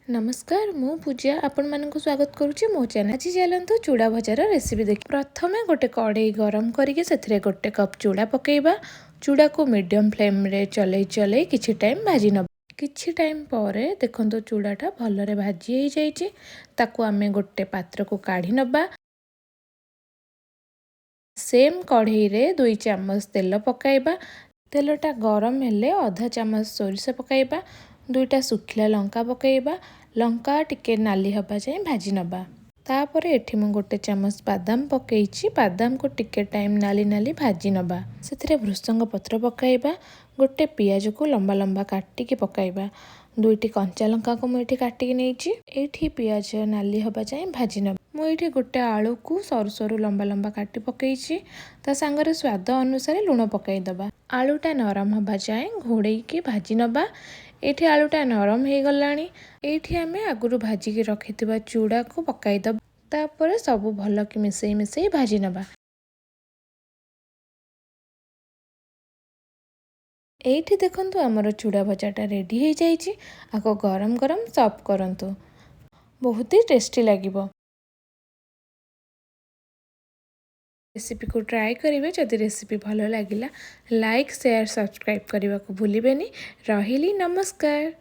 ନମସ୍କାର, ମୁଁ ପୂଜା ଆପଣମାନଙ୍କୁ ସ୍ୱାଗତ କରୁଛି ମୋ ଚ୍ୟାନେଲ୍। ଆଜି ଚାଲନ୍ତୁ ଚୁଡ଼ା ଭଜାର ରେସିପି ଦେଖି। ପ୍ରଥମେ ଗୋଟେ କଢ଼େଇ ଗରମ କରିକି ସେଥିରେ 1 କପ୍ ଚୁଡ଼ା ପକାଇବା। ଚୁଡ଼ାକୁ ମିଡ଼ିୟମ୍ ଫ୍ଲେମ୍ରେ ଚଲେଇ ଚଲେଇ କିଛି ଟାଇମ୍ ଭାଜି ନେବା। କିଛି ଟାଇମ୍ ପରେ ଦେଖନ୍ତୁ, ଚୁଡ଼ାଟା ଭଲରେ ଭାଜି ହେଇଯାଇଛି। ତାକୁ ଆମେ ଗୋଟେ ପାତ୍ରକୁ କାଢ଼ି ନେବା। ସେମ୍ କଢ଼େଇରେ 2 ଚାମଚ ତେଲ ପକାଇବା। ତେଲଟା ଗରମ ହେଲେ ଅଧା ଚାମଚ ସୋରିଷ ପକାଇବା, ଦୁଇଟା ଶୁଖିଲା ଲଙ୍କା ପକାଇବା। ଲଙ୍କା ଟିକେ ନାଲି ହେବା ଯାଏଁ ଭାଜି ନେବା। ତାପରେ ଏଠି ମୁଁ 1 ଚାମଚ ବାଦାମ ପକାଇଛି। ବାଦାମକୁ ଟିକେ ଟାଇମ୍ ନାଲି ନାଲି ଭାଜି ନେବା। ସେଥିରେ ଭୃସଙ୍ଗ ପତ୍ର ପକାଇବା। ଗୋଟେ ପିଆଜକୁ ଲମ୍ବା ଲମ୍ବା କାଟିକି ପକାଇବା। ଦୁଇଟି କଞ୍ଚା ଲଙ୍କାକୁ ମୁଁ ଏଠି କାଟିକି ନେଇଛି। ଏଇଠି ପିଆଜ ନାଲି ହେବା ଯାଏଁ ଭାଜି ନେବା। ମୁଁ ଏଇଠି ଗୋଟେ ଆଳୁକୁ ସରୁ ସରୁ ଲମ୍ବା ଲମ୍ବା କାଟି ପକାଇଛି। ତା ସାଙ୍ଗରେ ସ୍ୱାଦ ଅନୁସାରେ ଲୁଣ ପକାଇଦେବା। ଆଳୁଟା ନରମ ହେବା ଯାଏଁ ଘୋଡ଼େଇକି ଭାଜି ନେବା। ଏଇଠି ଆଳୁଟା ନରମ ହେଇଗଲାଣି। ଏଇଠି ଆମେ ଆଗରୁ ଭାଜିକି ରଖିଥିବା ଚୁଡ଼ାକୁ ପକାଇଦେବା। ତାପରେ ସବୁ ଭଲକି ମିଶେଇ ମିଶେଇ ଭାଜି ନେବା। ଏଇଠି ଦେଖନ୍ତୁ, ଆମର ଚୁଡ଼ା ଭଜାଟା ରେଡ଼ି ହେଇଯାଇଛି। ଆକୁ ଗରମ ଗରମ ସର୍ଭ କରନ୍ତୁ, ବହୁତ ହି ଟେଷ୍ଟି ଲାଗିବ। ରେସିପିକୁ ଟ୍ରାଏ କରିବେ। ଯଦି ରେସିପି ଭଲ ଲାଗିଲା, ଲାଇକ୍, ସେୟାର, ସବସ୍କ୍ରାଇବ୍ କରିବାକୁ ଭୁଲିବେନି। ରହିଲି, ନମସ୍କାର।